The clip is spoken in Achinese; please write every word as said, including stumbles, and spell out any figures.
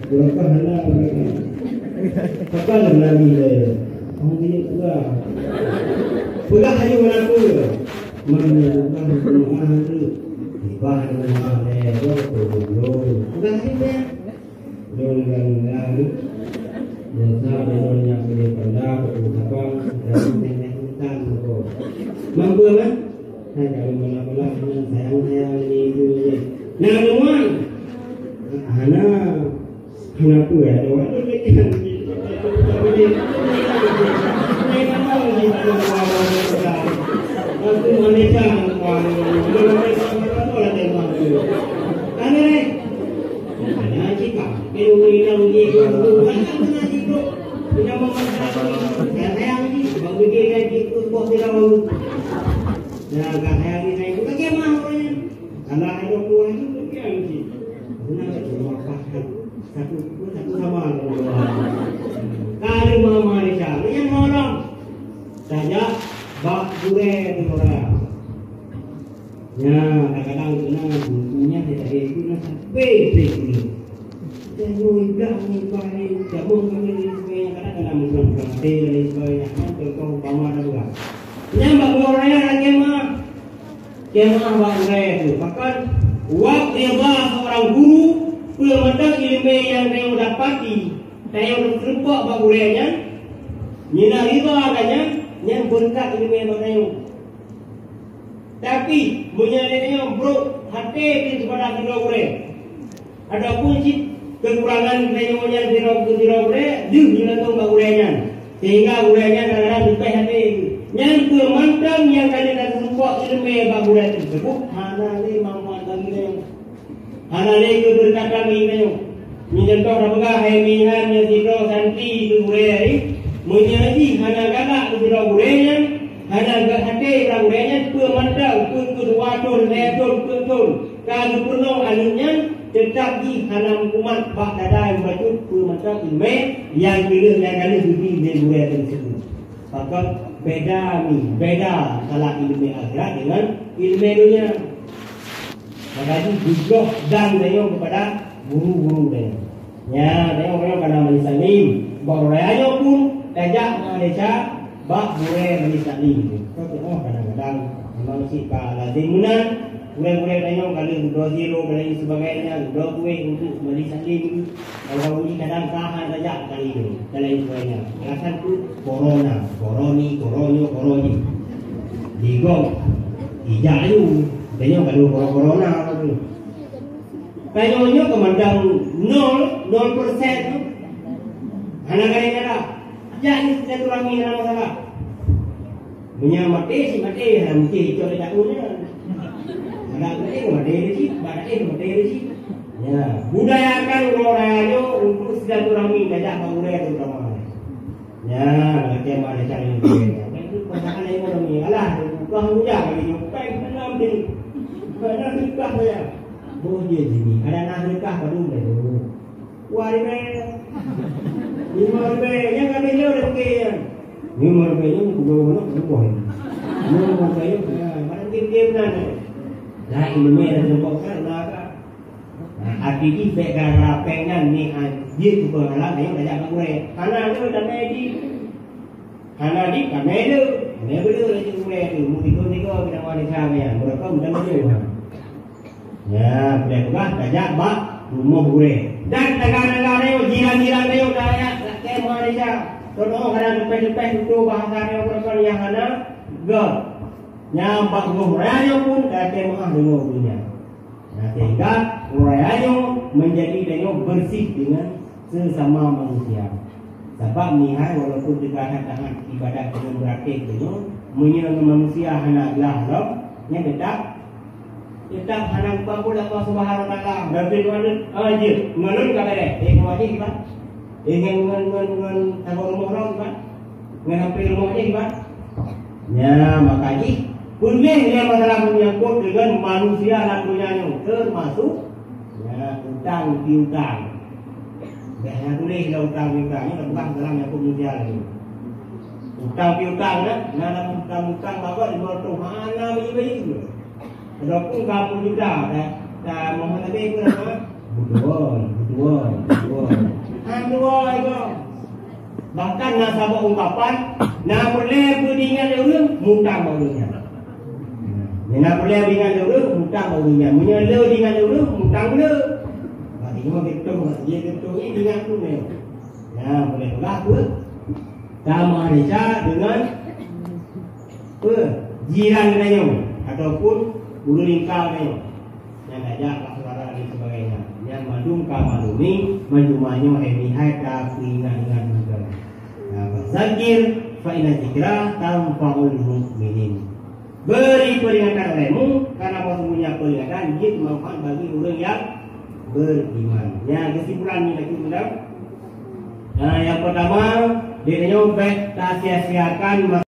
Beureukat hana beureukat. Pakon lom Nabi lé? Hong jeuet peugah. Peugah laju hana peue. Meunyoe peugah hana peue. Tiba hana lé, peugah laju lé. Lôn nyang nyan, biasa lôn nyang keuneuk panda, keu sabang, dan nenek intan ko. Mampu kan? Hai kalau malam-malam dengan sayang-sayang ni tu ni. Nah, nuan. Hana, hana apa ya? Nuan tu ni kan. Aku manusia, aku manusia, aku manusia. Hana, eh? Hana cakap. Kalau orang bilang dia tu, hana pernah hidup. Dia mau makan, hana sayang ni. Bagi dia dah ikut buah dia lawan. Dah, dah sayang ni, saya bukan dia mah orang ni. Kalau ada buah ni, bukan dia mesti. Benar tak? Cuma faham. Satu, satu sama. Kalau mama ni, siapa yang nolong? Saja bak gurèe tu orang. Ya, kadang-kadang kena bukunya kita itu nak sampai-sampai dulu. Dan nyoe ibrah ni, ibrah ni, jameun kami ni, supaya kadang-kadang mungkin berhati dan lain sebagainya. Kan contoh umpama ada juga. Nyan bak gurèe raya lagèe mah. Kemah bak gurèe tu. Bahkan, wab rida seorang guru, peue mantong ileumèe nyang tanyoe dapati, tanyoe teuseureumpok bak gurèe nyan, nyan rida geuh nyan, nyan beureukat ileumèe bak tanyoe. Tapi, meunyoe lé tanyoe brok até pih keupada sidroe gurèe, ataupun cit keukurangan tanyoe nyan sidroe, sidroe gurèe, deuh jilatông bak gurèe nyan. Sehingga gurèe nyan kadang-kadang leupah até. Nyan peue mantong nyang ka lheueh tatumpok ileumèe bak gurèe teusebut, hana lé manfaat bagi tanyoe. Hana lé keubeureukatan bagi tanyoe. Meucontoh tapeugah, hai meuihan nyang sidroe santri keu gurèe, meunyoe jih hana galak keu sidroe gurèe nyan, hana gèt até bak gurèe nyan, peue mantong, peue keu dua thôn, lhèe thôn, peuet thôn, ka geupeurunoe aneuk nyan, teutap jih hana meukumat bak dada nyang bacut peue mantong ileumèe nyang ka lheueh, nyang ka lheueh geubri lé gurèe teusebut. Pakon beda mi, beda antara ileumèe akhirat dengan ileumèe donya. Makajih geujoh dan tanyoe keupada guru-guru tanyoe. Nyan, tanyoe, tanyoe kana majelis taklim. Bak raya nyoe pun tajak Malaysia bak gurèe majelis taklim. Keu teungoh kadang-kadang memang cit ka lazem meunan, gurèe-gurèe tanyoe ka lheueh geubloe sirop dan lain sebagainya, geubloe kueh untuk majelis taklim. Awai-awai kadang ka han tajak kali nyoe, dan lain sebagainya. Alasan tu corona, coroni, coronyo, coroni. Digong, ijak aju, tanyoe ka lheueh corona tu. Tanyoe nyoe keumandang nol, nol persen tu. Hana kali kata, jak ni silaturahmi hana masalah. Meunyoe maté, si maté, hana mungkin icok lé takue nyan. Hana maté, maté lé cit, maté, maté lé cit. Ya, budayakan uroe raya nyoe untuk silaturahmi, tajak bak gurèe terutama. Ya, lagèe mana cara ni. Itu perasaan ekonomi. Alah, bukan hujan lagi nyoe, bukan enam ni. Bukan enam ni, bukan saya. Boh dia sini. Ada nak sedekah, padum dah tu. Dua ribèe. Lima ribèe. Nyang kami nyoe dah pakai nyan. Lima ribèe nyoe kubu mana? Kubu ini. Lima ribèe nyoe. Ya, mana game-game nan? Dah ini meh dah sempok kan, dah kan. Nah, arti jih bèk gara-gara péng nyan ni, ah, jeuet keu peungalan, ayo tajak bak gurèe. Hana lé damé jih. Hana jih damé lé. Damé beuleu laju gurèe tu. Meusigoe-sigoe kita wan desa nyan. Meureuka meudan laju. Ya, boleh peugah tajak bak rumoh gurèe. Dan tangga-tangga nyoe, jiran-jiran nyoe, tajak lakèe wan desa. Contoh, kadang leupah-leupah tutoe bahasa nyoe, meureuka nyang hana gèt. Nyang bak rumoh raya nyoe pun, lakèe meu'ah deungoe geuh nyan. Nah, sehingga uroe raya nyoe menjadi tanyoe bersih dengan sesama manusia. Sabab meuhai walaupun teuka that-that ibadat dengan beuratéh tanyoe, meunyoe ngon manusia hana glah lom, nyan teutap, teutap hana geupampôh lé Allah Subhanahu wa Taala. Berarti ngon, ah, jeuet, ngon lôn ka bèrèh. Eh, ngon wajéb kiban? Eh, ngon, ngon, ngon, ngon saboh rumoh droe kiban? Ngon hampé rumoh jih kiban? Nya, maka jih, peuneh lé masalah menyangkut dengan manusia lam donya nyoe, termasuk, nya, utang piutang. Dah na tuléh lam utang piutang, nyoe bukan masalah menyangkut manusia lagi. Utang piutang, na, na lam utang-utang bagot lima ratus, hana bayeue-bayeue. Walaupun ka puluh juta, dah. Ka mohon lagèe peue nama? Beutôi, beutôi, beutôi. Han beutôi kok. Bahkan na saboh ungkapan, na peureulèe beuingat lé ureueng, mutang bak ureueng nyan. Nyan na peureulèe beuingat lé ureueng, mutang bak ureueng nyan. Meunyoe le ingat lé ureueng, mutang le. Berarti nyoe beutôi, berarti beutôi, ingat tu nyoe. Nah, boleh peugah peue? Sama Malaysia dengan peue? Jiran geutanyoe ataupun ureueng lingka geutanyoe. Nyang tajak bak saudara dan sebagainya. Nyan mandum ka maklumi, mandum nyoe hai lihai tapeuingat-ingat mantong. Nah, fadzakir fa inna dzikra tanfa'ul mu'minin. Beri peringatan olehmu, karena bahwa sungguhnya peringatan jeuet manfaat bagi ureueng nyang beriman. Nyan kesimpulan ni lagi mudah. Nah, yang pertama, dia nyoe bèk tasia-siakan